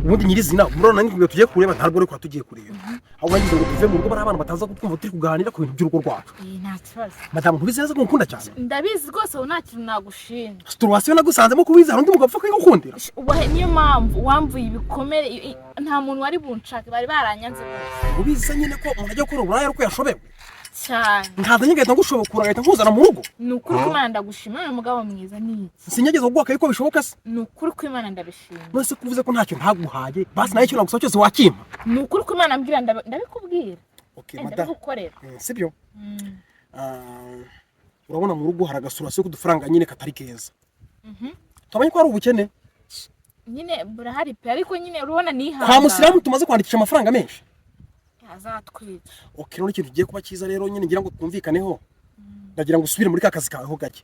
Ubundi nyirizina murabona n'ibyo tugiye kureba, ntabwo ariko tugiye kureba, ahubwo nagize ngo tuve mu rugo bari abana bataza kutwumva turi kuganira ku bintu by'urugo rwacu. Eh, nta kibazo. Madamu, ntubizi neza ko ngukunda cyane? Ndabizi rwose, ubu nta kintu nagushinja. Situation nagusanzemo kubizi, hari undi mugabo upfa kuyigukundira? Ubahe, niyo mpamvu wamvuye ibikomere, nta muntu wari bunshake, bari baranyanze bose. Ubizi nyine ko umuntu ajya gukora uburaya ariko yashobewe. Cyane. Nkaza nyine ngahita ngushobokura, ngahita nkuzana mu rugo. Ni ukuri ko Imana ndagushima, none umugabo mwiza ni iki? Sinigeze kuguha ko bishoboka se? Ni ukuri ko Imana ndabishima. None se kuvuze ko ntacyo ntaguhaye, basi nawe icyo nagusaba cyose wakimpa? Ni ukuri ko Imana mbwira, ndabikubwira. Okay. Eh, Madamu. Ndabigukorera. Sibyo? Ah, urabona mu rugo hari agasura k'udufaranga nyine katari keza, twamenye ko hari ubukene. Nyine burahari pe, ariko nyine urabona nihangana. Kwa musilamu tumaze kwandikisha amafaranga menshi. Azatwica. Okay, none ikintu kigiye kuba cyiza rero nyine ngira ngo twumvikaneho, ndagira ngo usubire muri ka kazi kawe ho gake,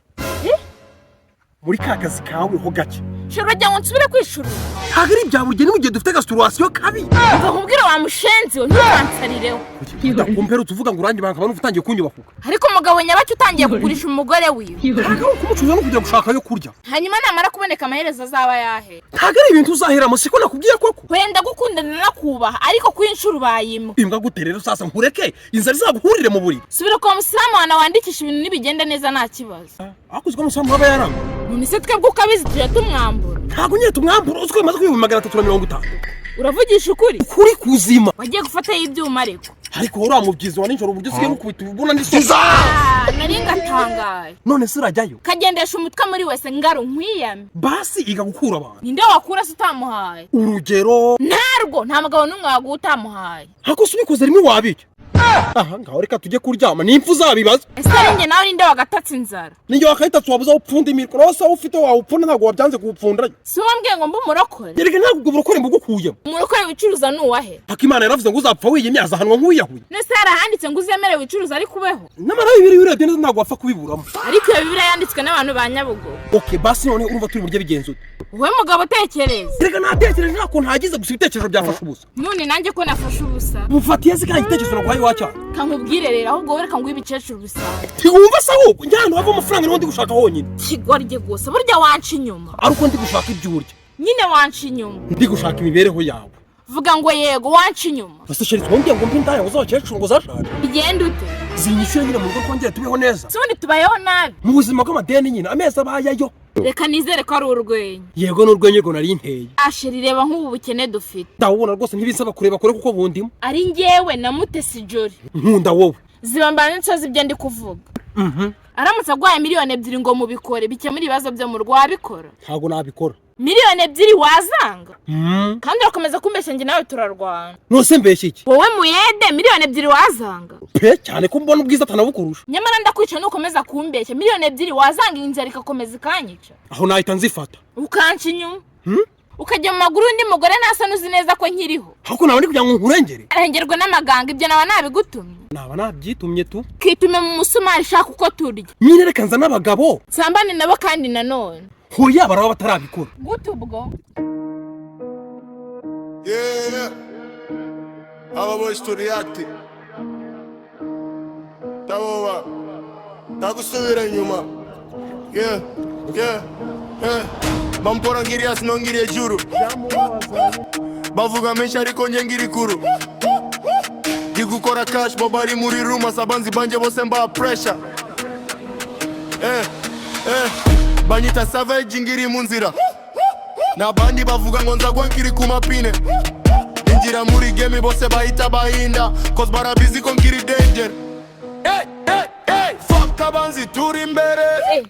muri ka kazi kawe ho gake. Shobora uragira ngo nsubire kwishura? Ntabwo ari ibya buri gihe, ni mu gihe dufite agasituration kabi. Ngo nkubwire wa mushenzi we, ntukansarireho. Udakumpera utuvuga ngo urangi nkaba numva utangiye kunyubahuka. Ariko umugabo nyabaki utangiye kugurisha umugore wiwe? Ntabwo ari ukumucuruza, no kujya gushaka ayo kurya. Hanyuma namara kuboneka, amaherezo azaba yahe? Ntabwo ari ibintu uzaheramo, siko nakubwiye koko? Wenda gukundana nakubaha, ariko ku inshuro ubaye imbwa. Imbwa gute rero? Sasa nkureke inzara izaguhurire mu buriri? Subira kwa musilamu wana wandikisha, ibintu nibigenda neza nta kibazo. Ariko uzi ko umusilamu aba yarangwa? None se twebwe ukabizi tujya tumwambura? Ntabwo nyine tumwambura. Uzi ko bimaze kuba 350? Uravugisha ukuri? Kuri kuzima. Wagiye gufatayo ibyuma ariko. Ariko wowe uriya mubyizi wa nijoro, uburyo usigaye mukubita ubona ndi so. Ah, nari ngatangaye. None se urajyayo? Kagendesha umutwe muri wese ngaro nkwiyame. Basi iga gukura abantu. Ninde wakura se utamuhaye? Urugero? Ntarwo, nta mugabo n'umwe waguha utamuhaye. Ariko se ubikoze rimwe wabirya? Aha ngaho reka tujye kuryama, n'impfu uzabibaza. Ese ari njye nawe, ninde wagatatse inzara? Ninjye wakayitatse, wabuze aho upfunda imiriko. Nawe se aho ufite wawupfunda? Ntabwo wabyanze kuwupfunda. Si wowe wambwiye ngo mbe umurokore? Erega ntabwo ubwo burokore mbugukuyemo. Umurokore wicuruza ni uwahe? Paka Imana yaravuze ngo uzapfa wiyemye azahanwa nk'uwiyahuye. Nese hari ahanditse ngo uzemere wicuruza ariko ubeho? Nyamara Bibiri urebye neza ntabwo wapfa kubiburamo. Ariko iyo Bibiliya yanditswe n'abantu ba Nyabugogo. Okay, basi none urumva turi buryo bigenze ute? Wowe mugabo, utekereza. Erega natekereje, nta kuntu hagize, gusa ibitekerezo byafashe ubusa. None nanjye ko nafashe ubusa? Bufatiye se kandi igitekerezo naguhaye wacyanga? Kankubwire rero, ahubwo wowe reka nguhe ibikecuru bisanzwe. Ntiwumva se? Ahubwo njye ahantu hava amafaranga niho ndi gushaka honyine. Kigoryi gusa, burya wanca inyuma. Ari uko ndi gushaka ibyo urya. Nyine wanca inyuma. Ndi gushaka imibereho yawe. Vuga ngo yego, wanca inyuma. Ese chérie, twongeye ngo mbe indaya ngo z'abakecuru ngo zashaje? Bigenda ute? Zinyishyure nyine mu rugo, twongere tubeho neza. Si ubundi tubayeho nabi? Mu buzima bw'amadeni nyine, amezi abayayo. Reka nizere ko ari urwenya. Yego, n'urwenya rwo nari nteye. Ah chérie, reba nk'ubu bukene dufite. Ndawubona rwose, ntibinsaba kureba kure kuko bundimo. Ari njyewe na Mutesi Jolly. Nkunda wowe. Ziba mbana n'insozi ibyo ndi kuvuga. Aramutse aguhaye 2 miliyoni ngo mubikore, bikemure ibibazo byo mu rugo, wabikora? Ntabwo nabikora. 2 miliyoni wazanga? Kandi urakomeza kumbeshya, njye nawe turarwana. Nose mbeshya iki? Wowe muyede, 2 miliyoni wazanga? Pe, cyane ko mbona ubwiza atanabukurusha. Nyamara ndakwica nukomeza kumbeshya. 2 miliyoni wazanga, inzara igakomeza ikanyica? Aho nahita nzifata. Ukanca inyuma, ukajya mu maguru y'undi mugore, nasa n'uzi neza ko nkiriho. Ahubwo naba ndi kugira ngo nkurengere. Arengerwa n'amaganga, ibyo naba nabigutumye. Naba nabyitumye tu. Kitume mu musumari, shaka uko turya. Nyine reka nza n'abagabo. Nsambane nabo kandi nanone. Hoya, baraba batarabikora. Gute ubwo? Yeah. Aba boys to react. Taboba. Tagusubira inyuma. Yeah. Bampora ngiri hasi no ngiri hejuru. Bavuga menshi ariko nje ngiri kuru. Ndi gukora cash, bo bari muri room, asabanzi banje bose mba pressure. Eh, eh. Banyita savage ngiri mu nzira. N'abandi bavuga ngo nzagwa nkiri ku mapine. Injira muri game bose bahita bahinda, 'cause barabizi ko nkiri danger. Hey, hey, hey. Fuck abanzi, turi imbere. Eh,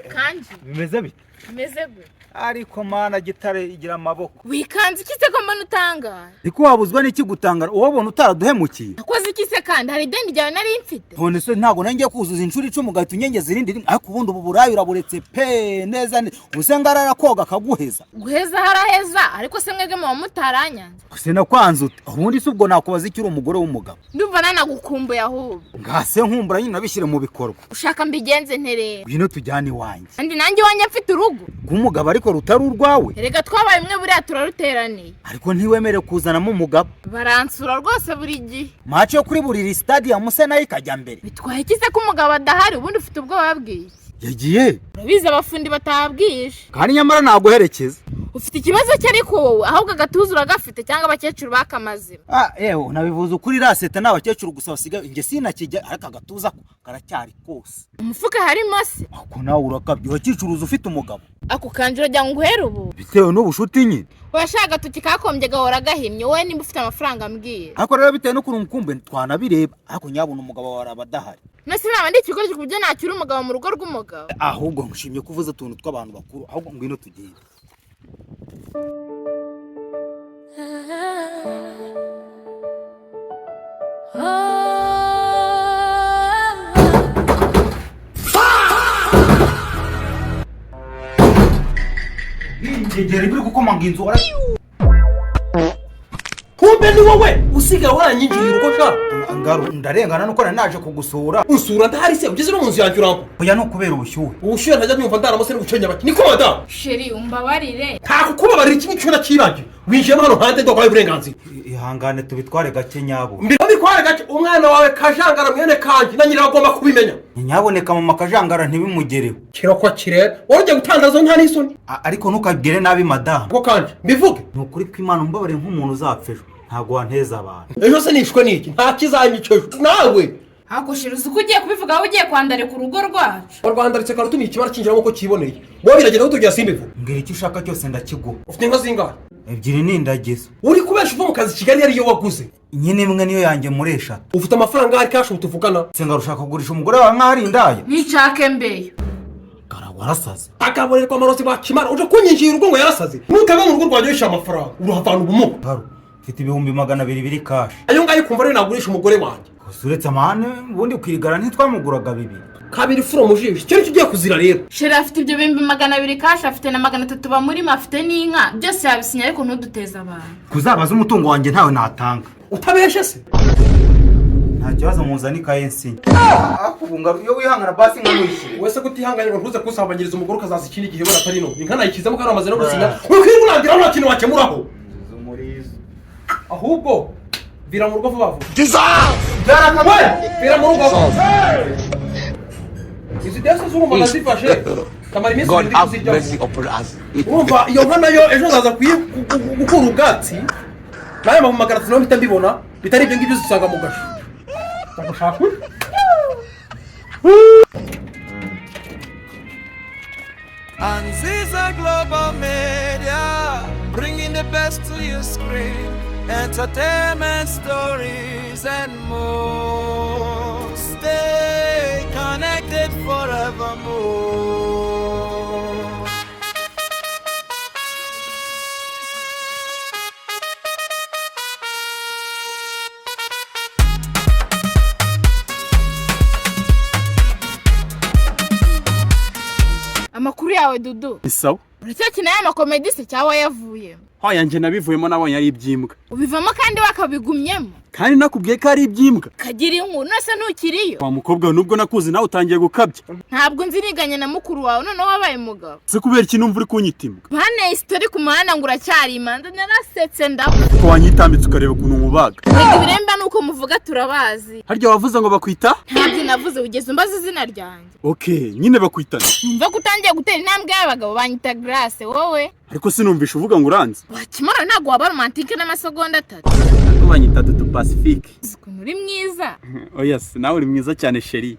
kanji. Bimeze bite? Bimeze gute? Ariko Mana, gitare igira amaboko. Wikanze iki se ko mbona utangaye? Ariko wabuzwa n'iki gutangara, uwabona utaraduhemukiye? Nakoze iki se kandi? Hari ideni ryawe nari mfite? None se ntabwo nangiye kuzuza inshuro 10 ugahita unyengeza irindi rimwe? Ariko ubundi ubu burayi uraburetse pe neza ubuse ngarara koga akaguheza. Guheza haraheza, ariko se mwebwe muba mutaranyanze? Se nakwanze ute ubundi? Se ubwo nakubaza icyo uri umugore w'umugabo? Ndumva nanagukumbuye ahubwo. Ngase nkumbura nyine, nabishyire mu bikorwa. Ushaka mbigenze nterera? Ngwino tujyane iwanjye. Kandi nanjye iwanjye mfite urugo. Rw'umugabo ariko rutari urwawe. Erega twabaye umwe, buriya turaruteraniye. Ariko ntiwemere kuzanamo umugabo. Baransura rwose buri gihe. Match yo kuri buriri stadium se nayo ikajya mbere? Bitwaye iki se ko umugabo adahari? Ubundi ufite ubwoba bw'iki? Yagiye. Urabizi abafundi batabwije. Kandi nyamara naguherekeza. Ufite ikibazo cye ariko wowe, ahubwo agatuza uragafite cyangwa abakecuru bakamazima? Ah, yewe, nabivuze ukuri, raseta ni abakecuru gusa basigaye, njye sinakijya, ariko agatuza ko karacyari kose. Umufuka harimo se? Ako nawe urakabye, urakicuruza ufite umugabo. Ako kanje uragira ngo nguhere ubu? Bitewe n'ubushuti nyine. Washaka agatoki kakombye gahora gahimye. Wowe nimba ufite amafaranga mbwira. Ariko rero bitewe n'ukuntu mukumbuye twanabireba, ariko nyabona umugabo wawe araba adahari. Nese naba ndi ikigoryi ku buryo nacyura umugabo mu rugo rw'umugabo? Ahubwo nshimye ko uvuze utuntu tw'abantu bakuru, ahubwo ngwino tugende. Ingegera ibiri gukomanga inzu Kumbe ni wowe usigaye waranyinjiriye urugo sha? Ngaru, ndarengana nuko nari naje kugusura. Unsura ndahari se? Ugeze no mu nzu yanjye urampa. Oya, ni ukubera ubushyuhe. Ubushyuhe ntajya nyumva ndaramutse n'ubucenya bake niko madamu. Chéri, umbabarire. Nta kukubabarira, iki ngicyo nakibagiwe. Winjiyemo hano hanze ndokwaye uburenganzira. Ihangane tubitware gake nyabo. Mbere bitware gake, umwana wawe Kajangara mwene kanjye na nyina bagomba kubimenya. Nyaboneka mama Kajangara ntibimugereho. Kirokwa kirera wowe ugiye gutangaza nta n'isoni. Ariko ntukabwire nabi madamu. Ubwo kanje mbivuge. Ni ukuri kw'Imana, umbabarire nk'umuntu uzapfa ejo, ntabwo wanteza abantu. Ejo se nishwe n'iki? Nta kizanyica ejo nawe. Hakushira uzi ko ugiye kubivuga aho ugiye kwandarika urugo rwacu. Warwandaritse karutumiye ikibara kinjira nk'uko kiboneye, wowe biragenda tugira simbivuga. Mbwira icyo ushaka cyose ndakiguha. Ufite inka zingahe? Ebyiri ni indagizo. Uri kubesha, uva mu kazi Kigali ariyo waguze. Nyine imwe niyo yanjye muri eshatu. Ufite amafaranga ahari cash ubu tuvugana? Senga, ushaka kugurisha umugore wawe nk'aho ari indaya? Nicake mbeyo. Gara, warasaze. Akaborerwa amarozi bakimara uje kunyinjira urugo ngo yarasaze. Nutava mu rugo rwanjye wishyura amafaranga urahavana ubumuga. Garu, mfite 200,000 biri cash. Ayo ngayo kumva rero nagurisha umugore wanjye? Gusa uretse amahane, ubundi kwigara ntitwamuguraga bibiri? Kabiri furo mu jisho, icyo nicyo ugiye kuzira rero. Chéri, afite ibyo 200,000 cash, afite na 300 bamurimo, afite n'inka, byose yabisinya, ariko ntuduteze abantu. Kuzabaza umutungo wanjye ntawe natanga. Utabeshe se? Nta kibazo, muzane ikaye nsinye. Ariko ubu iyo wihangana basi nkamwishyure. Wese kutihanganye ngo ntuze kusambanyiriza umugore ukazaza ikindi gihe wera atari no inka nayikizemo kandi wamaze no gusinya, ukwiye kunangira nta kintu wakemuraho. Ahubwo vira mu rugo vuba vuba. We vira mu rugo. Izi desi z'urumva ndazifashe kamara iminsi God 2 have kuziryaho. mercy upon us. Urumva iyo nka nayo ejo nzaza gukura ubwatsi nayo 300 nayo mpita mbibona, bitari ibyo ngibyo uzisanga mu gasho ndagushaka uri. Anziza Global Media, bringing the best to your screen, entertainment stories and more. Stay connected forevermore. Amakuru yawe Dudu? Ni sawa. Uracyakina ya makomedi se cyangwa wayavuyemo? Hoya, njye nabivuyemo, nabonye ari iby'imbwa. Ubivamo kandi wakabigumyemo? Kandi nakubwiye ko ari iby'imbwa. Kagira inkuru, none se ntukiriyo? Wa mukobwa we, nubwo nakuzi nawe utangiye gukabya. Ntabwo nziriganya na mukuru wawe, noneho wabaye umugabo. Se kubera iki numva uri kunyita imbwa? Bane isitori ku muhanda ngo uracyari imanza, narasetse ndapfa. Ko wanyitambitse ukareba ukuntu nkubaga. Reka, ibiremba ni uko muvuga turabazi. Harya wavuze ngo bakwita? Ntabyo navuze, ugeze umbaza izina ryanjye. Okay, nyine bakwitana. Numva ko utangiye gutera intambwe y'abagabo, banyita Grace, wowe? Ariko sinumvisha uvuga ngo uranze. Wakimara ntabwo waba romantique n'amasegonda 3. Ariko banyita Dudu Pacifique. Uzi ukuntu uri mwiza? Oya se, nawe uri mwiza cyane chérie.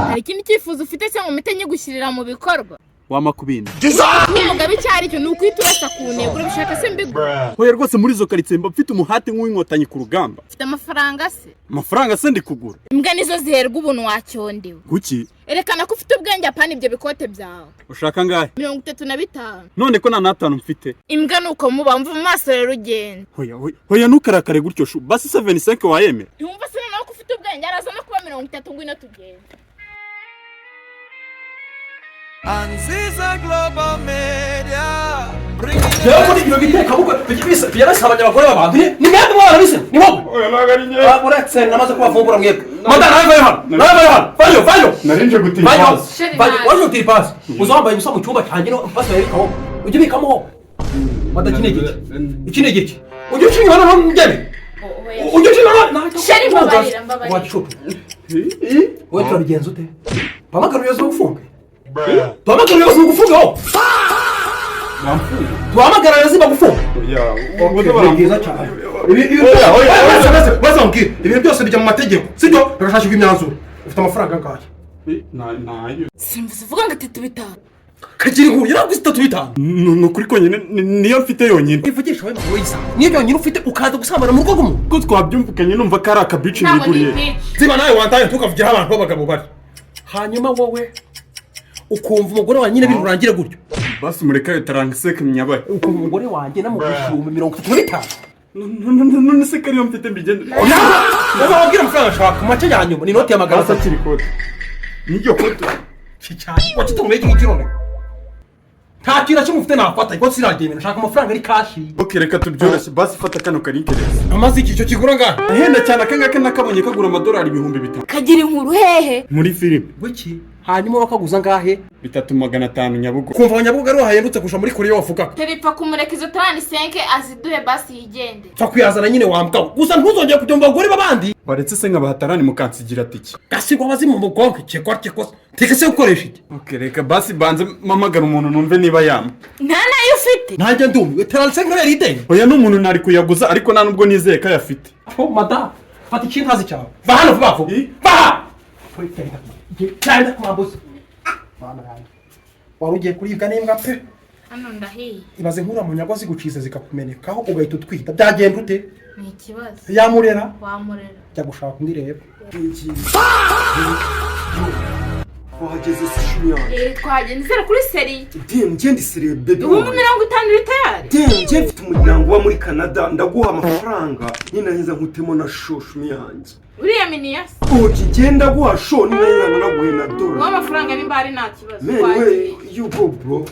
Hari ikindi cyifuzo ufite se ngo mpite nyigushyirira mu bikorwa? Wama kubinda. Kuba umugabo icyo ari cyo ni ukwita urasa ku ntego, urabishaka se mbiguhe? Hoya rwose, muri izo karitsiye mba mfite umuhate nk'uw'inkotanyi ku rugamba. Ufite amafaranga se? Amafaranga se ndi kugura? Imbwa nizo ziherwa ubuntu, wacyondewe. Kuki? Erekana ko ufite ubwenge, apana ibyo bikote byawe. Ushaka angahe? 35. None ko nta n'atanu mfite. Imbwa ni uko muba mva mu maso rero ugenda. Hoya hoya hoya, ntukarakare gutyo chou, basi 75 wayemera? Ntiwumva se noneho ko ufite ubwenge? Araza no kuba 30, ngwino tugende. Anziza Global Media, bringing the Rero muri ibyo bitekabukwe byarasabanya abagore b'abantu ni mwebwe mwana bise ni wowe. Oya, ntabwo ari njye. Ah, uretse namaze kubavumbura mwebwe. Madame, nawe vayo hano, nawe vayo hano, vayo vayo. Narinje gutira Vayo. ipasi. Chéri, Vayo. naje. Waje gutira ipasi uza wambaye ubusa mu cyumba cyanjye, no ipasi bayibikamo, ujye ubikamo. Mada, iki ni igiki? Iki ni igiki? Ujye uca inyuma noneho ngende, ujye uca inyuma. Chéri, mbabarira, mbabarira. Wagicucu wowe, turabigenza ute? Duhamagare ubuyobozi bugufunge, duhamagare ubuyobozi bugufunge wowe. Bamfunga. Duhamagara ziba gufunga. Oya. Ni byiza cyane. Oya, oya, oya. Maze mbwire, ibintu byose bijya mu mategeko, sibyo? Bigashakirwa imyanzuro. Ufite amafaranga angahe? Ntayo. Simvuze uvuga ngo itatu bitanu. Kagira inkuru, yaraguze itatu bitanu. Ni ukuri konyine, niyo mfite yonyine. Ivugisha wowe mugabo w'igisambo, niyo yonyine ufite, ukaza gusambana mu rugo rw'umuntu? Ko twabyumvikanye, numva ko ari akabici Ntabwo ni niguriye. ibici. Ziba nawe wantaye, ntukavugiraho abantu b'abagabo bari. Hanyuma wowe ukumva umugore wanjye nyine birurangire gutyo? Basi mureke ayo 35 myabaye. Ukumva umugore wanjye namugurisha 35,000? None se ko ariyo mfite, mbigende? Uba wabwira amafaranga ashaka make ya nyuma ni inoti ya magana Basi atatu akiri kote n'iryo kote. Cyane wakitunguye iki ngiki? None nta kintu na kimwe ufite nafata, ariko sinaryemera, nshaka amafaranga ari cash. Ok, reka tubyoroshye. Basi fata kano karinteresi. Amaze iki? Icyo kigura ngahe? Ahenda cyane akangaka, nakabonye kagura amadolari 5000. Kagira inkuru, hehe? Muri filime. Wiki hanyuma wakaguza ngahe? 3500 Nyabugogo. Kumva abanyabugogo ariho hahendutse kurusha muri Koreya wavugaga. Teripfa kumureka izo 35 aziduhe, basi yigende. Pfa kuyazana nyine wambwaho, gusa ntuzongere kujya mu bagore b'abandi. Waretse se nkabahatarani mukansigira tike? Gasigwa abazimu mu bwonko, ikigwa kikosa tike se gukoresha iki? Ok, reka basi banze mpamagara umuntu numve niba yampa. Nta nayo ufite. Nanjye ndumiwe, 35 yari ideni. Oya, ni umuntu ntari kuyaguza, ariko nta nubwo nizeye ko ayafite. Oh madamu, fata ikintazi cyawe, va hano vuba vuba, va hano cyane kumambuza. Mana yanjye, wari ugiye kuribwa n'imbwa pe. Hano ndahiye. Ibaze nk'uriya munyago zigucize zikakumenekaho ugahita utwita, byagenda ute? Ni ikibazo. Yamurera. Wamurera. Jya gushaka undi rero. Wahageze se shumi yanjye? Eh, twagenda zero kuri seri. Damn, njye ndi sérieux, baby. 50,000 uri tayari? Damn, njye mfite umuryango uba muri Canada, ndaguha amafaranga ninaheza nkutemo na show, shumi yanjye. Uriya miniyasi. Oji, genda guha show ninaheza nanaguhe na Guha dollar. amafaranga nimba hari nta kibazo. Man, Twagiye. where you go, bro?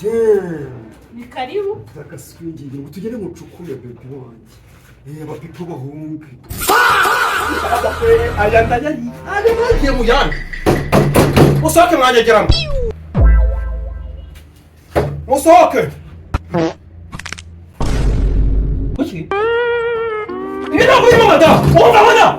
Damn. Ni karibu. Ndakaswingiye ngo tugende mucukure, baby wanjye. Eh, abapipo bahunge. Aya ndayari, aya nagiye mu yandi. Musohoke mwanyegeramo, musohoke. Kuki ibi ntabwo birimo madamu? Wumva abona.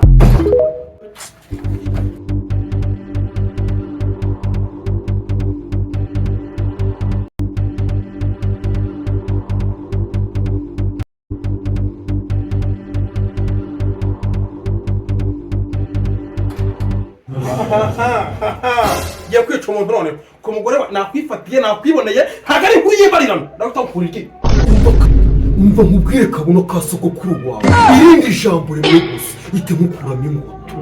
Ngiye kwica umuntu none ku mugore wa nakwifatiye, nakwiboneye, ntabwo ari inkuru y'imbarirano, ndahita nkura iki. Umva nkubwire, kabuno ka sogokuru wawe, irindi jambo rimwe gusa ite nkukuramo ingoto.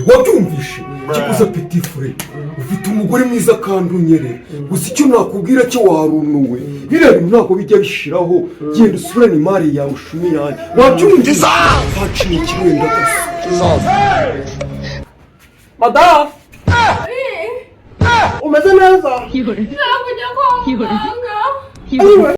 Wabyumvishe? Kikuza petit frère, ufite umugore mwiza kandi unyerera. Gusa icyo nakubwira cyo, warunuwe, biriya bintu ntabwo bijya bishiraho. Genda usubirane imari yawe, ushumi yanjye. Wabyumvise? Haciye ikiwenda gasa. Madamu, umeze neza? Ntabwo ujya kwa muganga. Ayiwe.